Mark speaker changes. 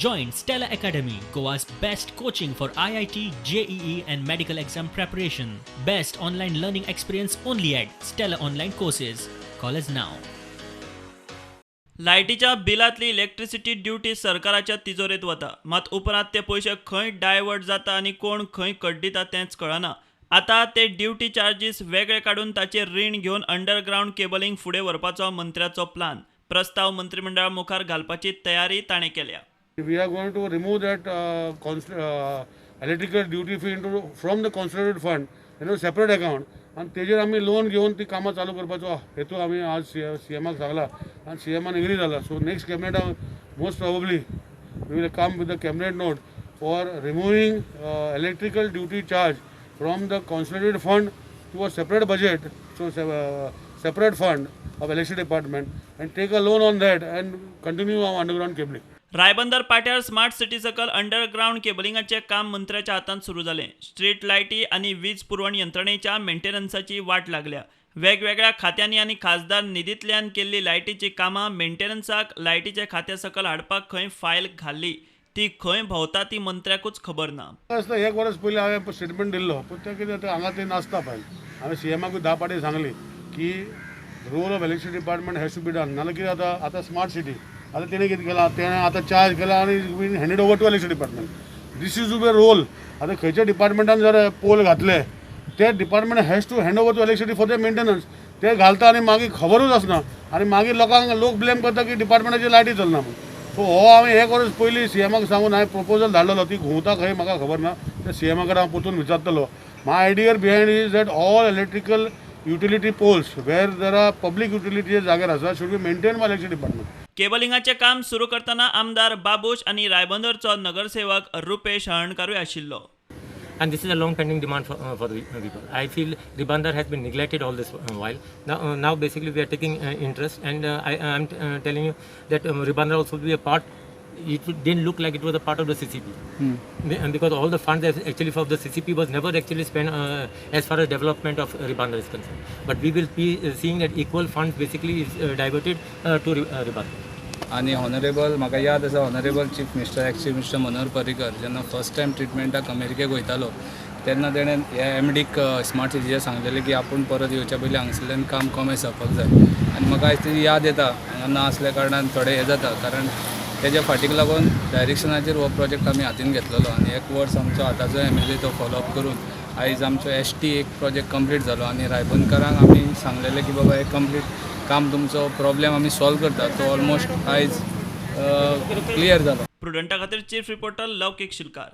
Speaker 1: Join Stella Academy, Goa's best coaching for IIT, JEE, and medical exam preparation. Best online learning experience only at Stella Online Courses. Call us now.
Speaker 2: लायटीच्या बिलांतली electricity duty सरकाराच्या तिजोरेंत वता. मात उपरांत ते पयशे खंय डायवर्ट जाता आनी कोण खंय कड्डिता तेंच कळना. आतां ते ड्युटी चार्जीस वेगळे काडून ताचेर रीण घेवन अंडरग्रावंड केबलिंग फुडें व्हरपाचो मंत्र्याचो प्लान. प्रस्ताव मंत्रिमंडळा मुखार घालपाची तयारी ताणें केल्या.
Speaker 3: We are going to remove that electrical duty fee into from the consolidated fund in a separate account आनी तेजेर आमी लोन घेवन ती कामां चालू करपाचो हेतू आमी आज सी एमाक सांगला आनी सी एमान एग्री जाला. सो नेक्स्ट कॅबिनेटाक most probably we will come with the cabinet note for removing electrical duty charge from the consolidated fund to a separate budget, so separate fund of electricity department, and take a loan on that and continue our underground cabling.
Speaker 2: Ribandar पाट्यार smart city सकल underground केबलिंगाचें काम मंत्र्याच्या हातांत सुरू जालें. Street लायटी आनी वीज पुरवण यंत्रणेच्या मेंटेनन्साची वाट लागल्या. वेगवेगळ्या खात्यांनी आनी खासदार निधींतल्यान केल्ली लायटीची कामां मेंटेनन्साक लायटीच्या खात्या सकल हाडपाक खंय फायल घाल्ली, ती खंय भोंवता ती मंत्र्याकूच खबर ना.
Speaker 3: आसता. एक वर्स पयलीं हांवें स्टेटमेंट दिल्लो, पूण तें कितें जाता, हांगा तें नासता फायल. हांवें सी एमाकूय 10 फावटी सांगली की role of electricity department has to be done. नाल्यार कितें जाता, आतां स्मार्ट सिटी, आतां तेणें कितें केलां, तेणें आतां चार्ज केला आनी been handed over to electricity department. This is to be role. आतां खंयच्या डिपार्टमेंटान जर पोल घातले, ते department has to hand over to electricity for the maintenance. ते घालता आनी मागीर खबरूच आसना आनी मागीर लोकांक लोक ब्लेम करता की डिपार्टमेंटाची लायटी चलना म्हूण. सो हो हांवें एक वर्स पयलीं सी एमाक सांगून हांवें प्रपोजल धाडलेलो. ती घुंवता खंय म्हाका खबर ना. ते सी एमा कडेन हांव परतून विचारतलो. My idea behind is that all electrical utility poles where there are public utility जाग्यार आसा should be maintain by electricity department.
Speaker 2: केबलिंगाचें काम सुरू करतना आमदार बाबूश आनी रायबंदरचो नगरसेवक रुपेश हळर्णकारूय आशिल्लो.
Speaker 4: And this is a long pending demand for the people. I feel Ribandar has been neglected all this while. Now basically we are taking interest, and I am telling you that Ribandar also will be a part. It didn't look like it was a part of the CCP and because all the funds actually for the CCP was never actually spent as far as development of Ribandar is concerned. But we will be seeing that equal funds basically is diverted to Ribandar.
Speaker 5: आनी honourable, म्हाका याद आसा, honourable chief minister, ex chief minister Manohar Parrikar जेन्ना first time ट्रिटमेंटाक अमेरिकेक वयतालो, तेन्ना तेणें ह्या एमडीक स्मार्ट सिटीचेर सांगलेलें की आपूण परत येवच्या पयलीं हांगसरल्यान काम कमेन्स जावपाक जाय. आनी म्हाका आयज ती याद येता. हांगा ना आसल्या कारणान थोडें हें जाता, कारण तेज्या फाटीक लागून डायरेक्शनाचेर हो प्रोजेक्ट आमी हातीन घेतलेलो आनी एक वर्स आमचो आतांचो एमएलए तो फॉलोअप करून आयज आमचो एसटी एक प्रोजेक्ट कंप्लीट जालो. आनी रायबंदकारांक आमी सांगलेलें की बाबा, हे कंप्लीट काम, तुमचो प्रॉब्लेम आमी सॉल्व करता. तो ऑलमोस्ट आयज क्लियर जालो.
Speaker 2: प्रुडंटा खातीर चीफ रिपोर्टर लौकीक शिलकार.